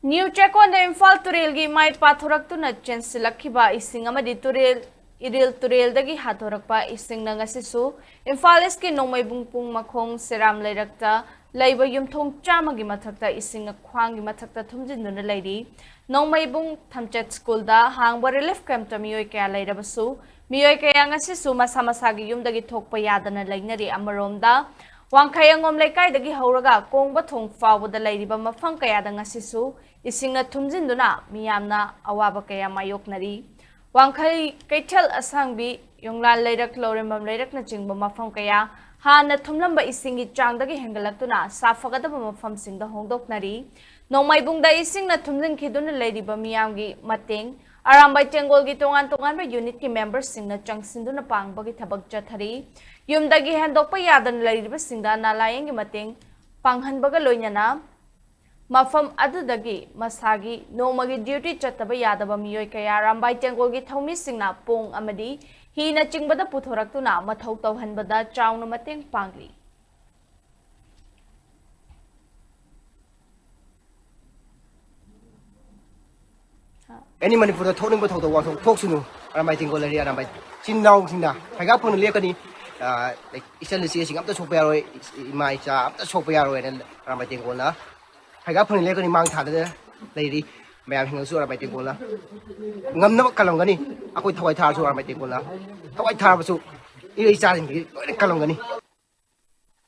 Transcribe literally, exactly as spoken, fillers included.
New ꯆꯦꯛꯀꯣꯟꯗ Imphal ꯇꯨꯔꯦꯜꯒꯤ ꯃꯥꯏ ꯄꯥꯊꯣꯔꯛꯇꯨꯅ ꯆꯦꯟꯁꯤꯜꯂꯛꯈꯤꯕ ꯏꯁꯤꯡ ꯑꯃꯗꯤ ꯇꯨꯔꯦꯜ, ꯏꯔꯤꯜ ꯇꯨꯔꯦꯜꯗꯒꯤ ꯍꯥꯊꯣꯔꯛꯄ ꯏꯁꯤꯡꯅ ꯉꯁꯤꯁꯨ ꯏꯝꯐꯥꯜ ꯏꯁꯀꯤ ꯅꯣꯡꯃꯩꯕꯨꯡ ꯄꯨꯡ ꯃꯈꯣꯡ ꯁꯦꯔꯥꯝ ꯂꯩꯔꯛꯇ ꯂꯩꯕ ꯌꯨꯝꯊꯣꯡ ꯆꯥꯝꯃꯒꯤ ꯃꯊꯛꯇ ꯏꯁꯤꯡꯅ ꯈ꯭ꯋꯥꯡꯒꯤ ꯃꯊꯛꯇ ꯊꯨꯝꯖꯤꯟꯗꯨꯅ ꯂꯩꯔꯤ꯫ ꯅꯣꯡꯃꯩꯕꯨꯡ ꯊꯝꯆꯦꯠ ꯁ꯭ꯀꯨꯜꯗ ꯍꯥꯡꯕ ꯔꯤꯂꯤꯐ ꯀꯦꯝꯞꯇ ꯃꯤꯑꯣꯏ ꯀꯌꯥ ꯂꯩꯔꯕꯁꯨ, ꯃꯤꯑꯣꯏ ꯀꯌꯥ ꯉꯁꯤꯁꯨ ꯃꯁꯥ ꯃꯁꯥꯒꯤ ꯌꯨꯝꯗꯒꯤ ꯊꯣꯛꯄ ꯌꯥꯗꯅ ꯂꯩꯅꯔꯤ꯫ ꯑꯃꯔꯣꯝꯗ, ꯋꯥꯡꯈꯩ ꯑꯉꯣꯝ ꯂꯩꯀꯥꯏꯗꯒꯤ ꯍꯧꯔꯒ ꯀꯣꯡꯕ ꯊꯣꯡ ꯐꯥꯎꯕꯗ ꯂꯩꯔꯤꯕ ꯃꯐꯝ ꯀꯌꯥꯗ ꯉꯁꯤꯁꯨ ꯏꯁꯤꯡꯅ ꯊꯨꯝꯖꯤꯟꯗꯨꯅ ꯃꯤꯌꯥꯝꯅ ꯑꯋꯥꯕ ꯀꯌꯥ ꯃꯥꯌꯣꯛꯅꯔꯤ꯫ ꯋꯥꯡꯈꯩ ꯀꯩꯊꯦꯜ ꯑꯁꯥꯡꯕꯤ, ꯌꯣꯡꯂꯥꯟ ꯂꯩꯔꯛ, ꯂꯧꯔꯦꯝꯕꯝ ꯂꯩꯔꯛꯅꯆꯤꯡꯕ ꯃꯐꯝ ꯀꯌꯥ ꯍꯥꯟꯅ ꯊꯨꯝꯂꯝꯕ ꯏꯁꯤꯡꯒꯤ ꯆꯥꯡꯗꯒꯤ ꯍꯦꯟꯒꯠꯂꯛꯇꯨꯅ ꯁꯥꯐꯒꯗꯕ ꯃꯐꯝꯁꯤꯡꯗ ꯍꯣꯡꯗꯣꯛꯅꯔꯤ꯫ ꯅꯣꯡꯃꯩꯕꯨꯡꯗ ꯏꯁꯤꯡꯅ ꯊꯨꯝꯖꯤꯟꯈꯤꯗꯨꯅ ꯂꯩꯔꯤꯕ ꯃꯤꯌꯥꯝꯒꯤ ꯃꯇꯦꯡ ꯑꯔꯥꯝꯕꯥꯏ ꯇꯦꯡꯒꯣꯜꯒꯤ ꯇꯣꯉꯥꯟ ꯇꯣꯉꯥꯟꯕ ꯌꯨꯅꯤꯠꯀꯤ ꯃꯦꯝꯕꯔꯁꯤꯡꯅ ꯆꯪꯁꯤꯟꯗꯨꯅ ꯄꯥꯡꯕꯒꯤ ꯊꯕꯛ ꯆꯠꯊꯔꯤ꯫ ꯌꯨꯝꯗꯒꯤ ꯍꯦꯟꯗꯣꯛꯄ ꯌꯥꯗꯅ ꯂꯩꯔꯤꯕꯁꯤꯡꯗ ꯅꯥꯂꯥꯌꯦꯡꯒꯤ ꯃꯇꯦꯡ ꯄꯥꯡꯍꯟꯕꯒ ꯂꯣꯏꯅꯅ ꯃꯐꯝ ꯑꯗꯨꯗꯒꯤ ꯃꯁꯥꯒꯤ ꯅꯣꯡꯃꯒꯤ ꯗ꯭ꯌꯨꯇꯤ ꯆꯠꯇꯕ ꯌꯥꯗꯕ ꯃꯤꯑꯣꯏ ꯀꯌꯥ ꯑꯔꯥꯝꯕꯥꯏ ꯇꯦꯡꯒꯣꯜꯒꯤ ꯊꯧꯃꯤꯁꯤꯡꯅ ꯄꯣꯡ ꯑꯃꯗꯤ ꯍꯤꯅꯆꯤꯡꯕꯗ ꯄꯨꯊꯣꯔꯛꯇꯨꯅ ꯃꯊꯧ ꯇꯧꯍꯟꯕꯗ ꯆꯥꯎꯅ ꯃꯇꯦꯡ ꯄꯥꯡꯂꯤ꯫ ꯑꯦꯅꯤ ꯃꯅꯤꯄꯨꯔꯗ ꯊꯣꯛꯅꯤꯡꯕ ꯊꯧꯗꯣꯛ ꯋꯥꯊꯣꯛ ꯊꯣꯛꯁꯅꯨ, ꯑꯔꯥꯝꯕꯥꯏ ꯇꯦꯡꯒꯣꯜ ꯂꯩꯔꯤ꯫ ꯑꯔꯥꯝꯕꯥꯏ ꯏꯆꯤꯟ ꯏꯅꯥꯎꯁꯤꯡꯅ ꯐꯩꯒꯥꯛ ꯐꯅ ꯂꯦꯞꯀꯅꯤ꯫ ꯑ, ꯏꯆꯜ ꯏꯆꯦꯁꯤꯡ ꯑꯝꯇ ꯁꯣꯛꯄ ꯌꯥꯔꯣꯏ, ꯏꯃꯥ ꯏꯆꯥ ꯑꯝꯇ ꯁꯣꯛꯄ ꯌꯥꯔꯣꯏ ꯍꯥꯏꯅ ꯑꯔꯥꯝꯕꯥꯏ ꯇꯦꯡꯒꯣꯜꯅ ꯐꯩꯒꯥꯛ ꯐꯅ ꯂꯦꯞꯀꯅꯤ꯫ ꯃꯥꯡ ꯊꯥꯗꯅ ꯂꯩꯔꯤ ꯃꯌꯥꯝꯁꯤꯡꯅꯁꯨ ꯑꯔꯥꯝꯕꯥꯏ ꯇꯦꯡꯒꯣꯜꯅ ꯉꯝꯅꯕ ꯀꯜꯂꯝꯒꯅꯤ꯫ ꯑꯩꯈꯣꯏ ꯊꯋꯥꯏ ꯊꯥꯔꯁꯨ ꯑꯔꯥꯝꯕꯥꯏ ꯇꯦꯡꯒꯣꯜꯅ ꯊꯋꯥꯏ ꯊꯥꯔꯕꯁꯨ ꯏꯔꯩ ꯏꯆꯥꯁꯤꯡꯒꯤ ꯂꯣꯏꯅ ꯀꯜꯂꯝꯒꯅꯤ꯫